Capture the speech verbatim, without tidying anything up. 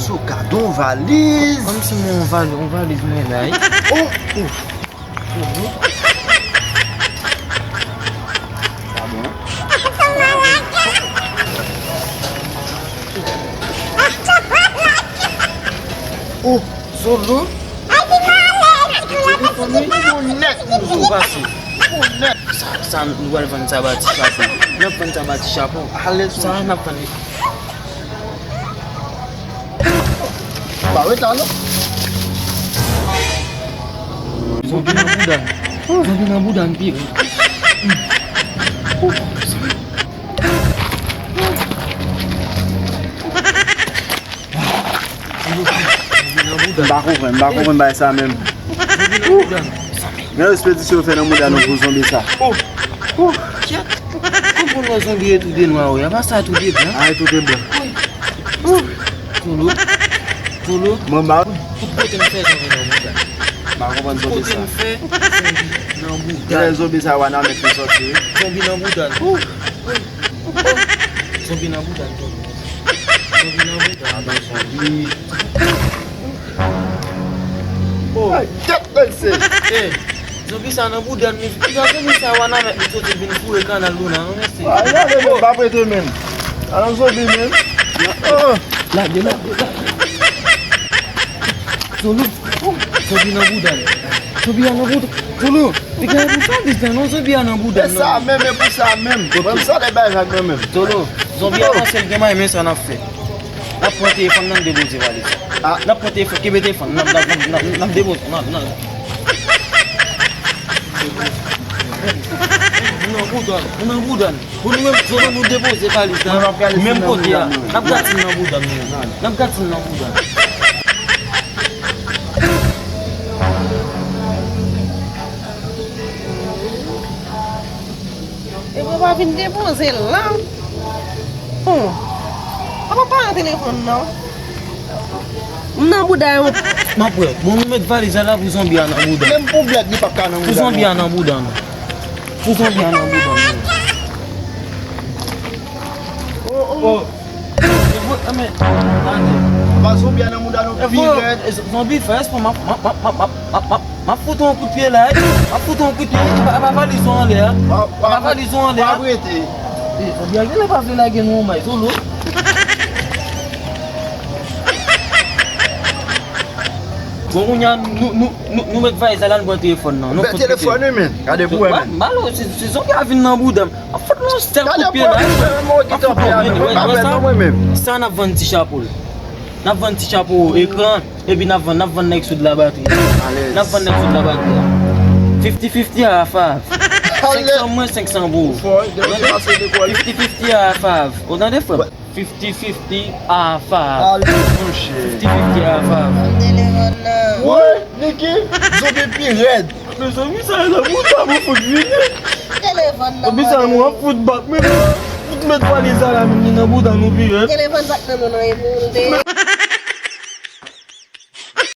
So, gade yon valiz. Kòmsi mwen yon valiz, yon valiz mwen la, wi. Oh, oh. Oh, Zolo. Telefòn li bon nèt, Zolo. Pase. Bon nèt. Sa, sa, nou pral vann sa ba ti chapo. N ap vann sa ba ti chapo. Alèz. Sa, n ap vann li. Pa ret la, non. Zonbi nan bouda n. Zonbi nan bouda n, pire. Zonbi nan bouda n. M pa konprann, m pa konprann bagay sa menm. Zonbi nan bouda n. Men ekspedisyon yo fè nan mouda nou pou zonbi sa. Oh! Oh! Kèt! Konprann wè zonbi e tou de nwa, wi. Apa sa tou de blan? A, e tou de blan. Wi. Oh! Zolo. Zolo. Mwen ba. Tout kote m fè zonbi nan bouda n. M pa konprann zonbi sa. Tout kote m fè zonbi nan bouda n. Lè zonbi sa, Wanament li sòti, wi. Zonbi nan bouda n. Oh! Zonbi nan bouda n, zonbi. Zonbi nan bouda n. Adan zonbi. Oh. Ay, tèt mwen se. Eh, zonbi sa nan bouda n, li. Piga zonbi sa Wanament li soti vin foure kanal Luna, non, mesye. Ay, gade, men, pa prete menm. Adan zonbi menm. Oh. Lage, lage, lage. Zolo. Oh, zonbi nan bouda n. Zonbi a nan bouda n. Zolo, piga pou sa, dis la, non, zonbi a nan bouda n, non. E sa menm, e pou sa menm. Mwen sa de bagay ak mwen menm. Zolo, zonbi a panse l gen may, men sa n ap fè. N ap pran telefòn nan, n depoze valiz. Ah. N ap pran telefòn, kenbe telefòn, n ap, n ap, n ap, n ap depoze, n ap, n ap. Ou nan bouda n, ou nan bouda n. Pou nou menm, Zolo, nou depoze valiz la. Menm kote a. N ap gratin nan bouda n, nou. N ap gratin nan bouda n. E papa vin depoze l la. Bon. Papa pa nan telefòn nan. M nan bouda yo. M ap wè. Bon, nou met valiz la la pou zonbi a nan bouda. Menm pou blèd li pa ka nan bouda. Pou zonbi a nan bouda nou. Pou zonbi a nan bouda nou. Oh, oh. Oh. Ba zonbi a nan mouda nou pi rèd. Zonbi fè espò, m ap, m ap, m ap, m ap, m ap, m ap, m ap fout yon kout pye la, wi. M ap fout yon kout pye. Pa, pa valiz ou anlè a. Pa, pa valiz ou anlè a. Pa prete. Eh, zonbi a genlè pa vle lage nou yon may, Zolo. Bon, kounye a, nou, nou, nou, nou met valiz la, nou pran telefòn nan. Nou pran telefòn, wi, men. Gade pou wè, men. Malo, se, se zonbi a vin nan bouda m. Ap fout nou sèl kout pye la. Ap fout nou, men, wè, wè sa? Sa n ap vann ti chapo l. N ap vann ti chapo ekran, epi n ap vann, n ap vann nèg sou de la batri. N ap vann nèg sou de la batri. Fifty fifty a fav. Senk san mwen, senk san pou ou. Fifty fifty a fav. Ou tande, frè m? Fifty fifty a fav. Alèz, monchè. Fifty fifty a fav. Woy, Niki, zonbi pi rèd. Mezanmi, sa nan bouda m ou fout vini. Telefòn nan. Zonbi sa nou ap fout bat, men fout met valiz la la, men li nan bouda nou pi rèd. Telefòn pa t nan men nou, e pou l te.